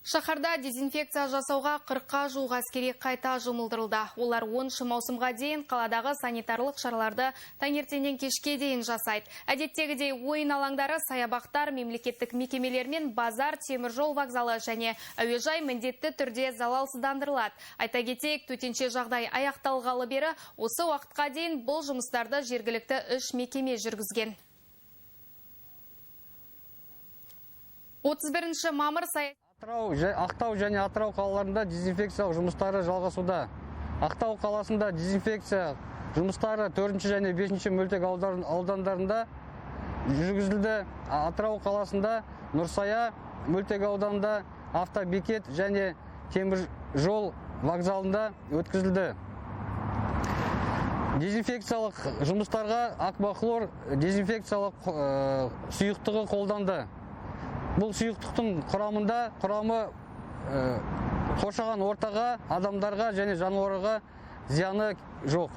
Шаһарда дезинфекция жасауға 40-қа жуық әскери қайта жұмылдырылды. Олар 10 маусымға дейін қаладағы санитарлық шараларды таңертеңнен кешке дейін жасайды. Әдеттегідей ойын алаңдары, саябақтар, мемлекеттік мекемелер мен базар, теміржол вокзалы және әуежай міндетті түрде залалсыздандырылады. Айта кетейік, төтенше жағдай аяқталғалы бері осы уақытқа дейін бұл жұмыстарды жергілікті 3 мекеме жүргізген. 31 мамыр Ақтау және Атырау қалаларында дезинфекциялық жұмыстары жалғасуда. Ақтау қаласында дезинфекция жұмыстары 4 және 5 мөлтек аудандарында жүргізілді. Атырау қаласында Нұрсая мөлтек ауданында автобекет және темір жол вокзалында өткізілді. Дезинфекциялық жұмыстарға аквахлор дезинфекциялық сұйықтығы қолданды. Бұл сұйықтықтың құрамы қоршаған ортаға, адамдарға және жануарға зияны жоқ.